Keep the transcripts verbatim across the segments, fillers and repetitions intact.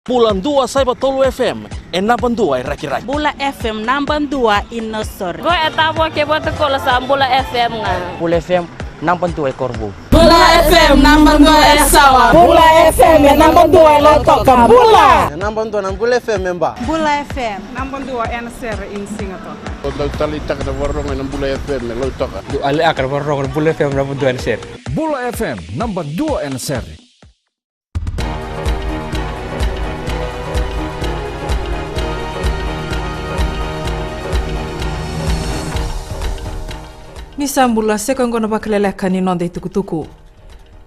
Bula dua saiva tolu F M, e naba dua e Rakiraki. Bula F M naba dua i Nausori. Qo e Tavua kei Vatukoula, sa Bula F M ga. Bula F M naba dua e Korovou. Bula F M naba dua e Sawa. Bula F M e naba dua e Lautoka. Bula. E naba dua na Bula F M e Ba. Bula F M naba dua ena sere i Sigatoka. Au dau taleitaka na vakarorogo ena Bula F M e Lautoka. Dau taleitaka na vakarorogo ena Bula F M naba dua ena sere. Bula F M naba dua ena sere. Ni sa bula, sa i koya oqo na vakaleleka ni noda itukutuku.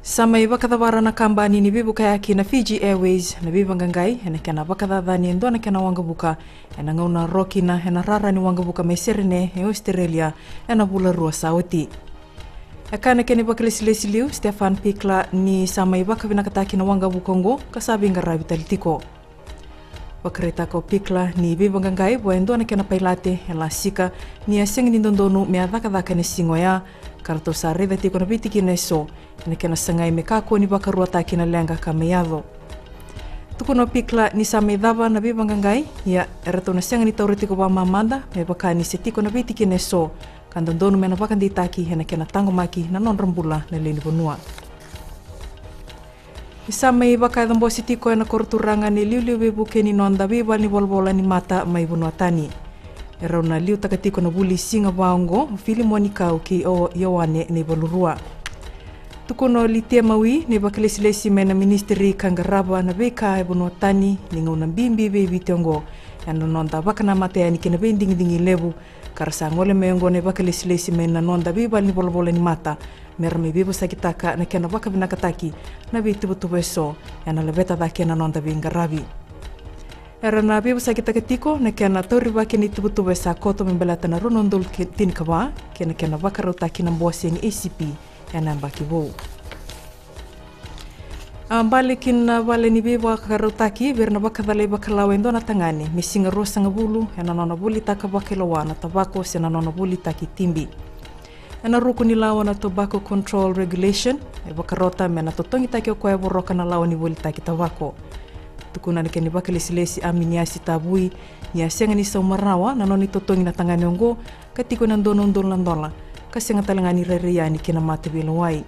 Sa mai vakacavara na kabani ni veivukayaki na Fiji Airways na veivaqaqai ena kena vakacacani e dua na kena waqavuka ena gauna ro kina ena rara ni waqavuka mai Serene e Ositerelia ena vula rua sa oti. E kaya na kena ivakalesilesi liu Stefan Pichler ni sa mai vakavinakataki na waqavuka oqo ka sa veiqaravi tale tiko. Vakaraitaka o Pichler ni veivaqaqai vua e dua na kena pailate e lasika ni a sega ni dodonu me a cakacaka ena siga oya, ka ratou sa raica tiko na veitikina eso ena kena sagai me kakua ni vakaruataki na leqa ka mai yaco. Tukuna o Pichler ni sa mai cava na veivaqaqai, ia e ratou na sega ni taura tiko vakamamada me vaka ni se tiko na veitikina eso ka dodonu me na vakadeitaki ena kena taqomaki na nodra bula na lewe ni vanua. Ni sa mai vakayaco bose tiko ena koroturaga na iliuliu veivuke ni noda veivale ni volavola ni mata mai vanua tani. E rau na liutaka tiko na vuli siga va oqo o Filimoni Kau kei o Ioane Naivalurua. Tukuna o Litia Mawi na ivakalesilesi mai na minisitiri ka qarava na veika e vanua tani ni gauna bibi vei Viti oqo ena noda vakanamata yani ki na veidigidigi levu, ka ra sa gole mai oqo na ivakalesilesi mai na noda veivale ni volavola ni mata me ra mai veivosakitaka na kena vakavinakataki na veituvatuva eso ena laveta cake na noda veiqaravi. Era na veivosakitaka tiko na kena taurivaki na ituvatuva e sa koto me baleta na rua na udolu tinikava kei na kena vakarautaki na bose ni A C P ena yabaki vou. A bale ki na vale ni veivakarautaki vei ira na vakacalai vakalawa e dua na tagane me siga ruasagavulu ena nona volitaka vakailoa na tavako se na nona volitaki tibi. Ena ruku ni lawa na Tobacco Control Regulation, e vakarota me na totogitaki o koya e voroka na lawa ni volitaki tavako. Tukuna na kena ivakalesilesi Aminiasi Tavui ni a sega ni sauma rawa na nona itotogi na tagane oqo ka tiko ena dua na udolu na dola, ka sega tale ga ni rairai yani ki na mataveilewai.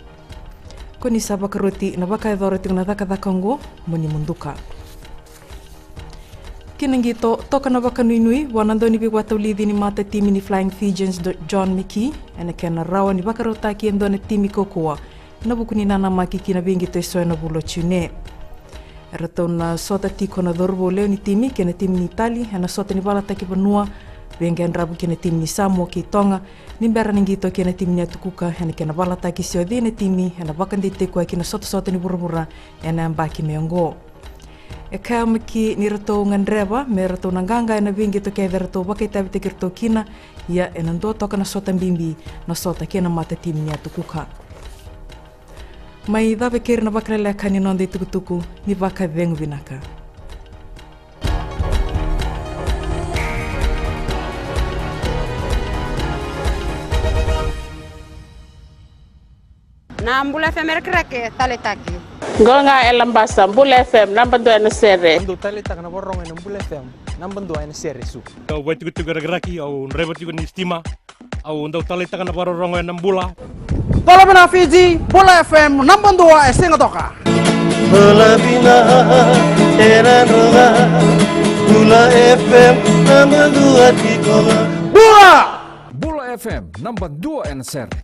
Ko ni sa vakaroti na vakayacora tiko na cakacaka oqo, mo ni muduka. Ki na qito, toka na vakanuinui vua na dauniveivakatavulici ni matatimi ni Flying Fijians, Do-, John McKee, ena kena rawa ni vakarautaki e dua na timi kaukauwa ena vuku ni nanamaki ki na veiqito eso ena vula o June. Eratou na sota tiko na cauravou lewe ni timi kei na timi ni Itali ena sota ni valataki vanua, veiqaravi kei na timi ni Samoa kei Toga, ni bera ni qito kei na timi ni Atukuka ena kena valataki se o cei na timi ena vakadeitaki koya ki na sotasota ni vuravura ena yabaki mai oqo. E kaya o McKee ni ratou gadreva me ratou na qaqa ena veiqito kece eratou vakaitavitaki iratou kina, ia ena dua toka na sota bibi, na sota kei na matatimi ni Atukuka. Mai cava e keri na vakaleleka ni noda itukutuku, ni vakacegu vinaka. Na Bula F M e Rakiraki, taleitaki. Qo ga e Labasa, Bula F M, naba dua ena sere. Au dau taleitaka na vakarorogo ena Bula F M, naba dua ena sere, Suva. Au vakaitikotiko e Rakiraki, au draiva tiko ni sitima. Au dau taleitaka na vakarorogo ena Bula. Bula vinaka Fiji, Bula F M, naba dua e Sigatoka. Bula vinaka e Nadroga, Bula F M, naba dua tiko ga. Bula! Bula F M, naba dua ena sere.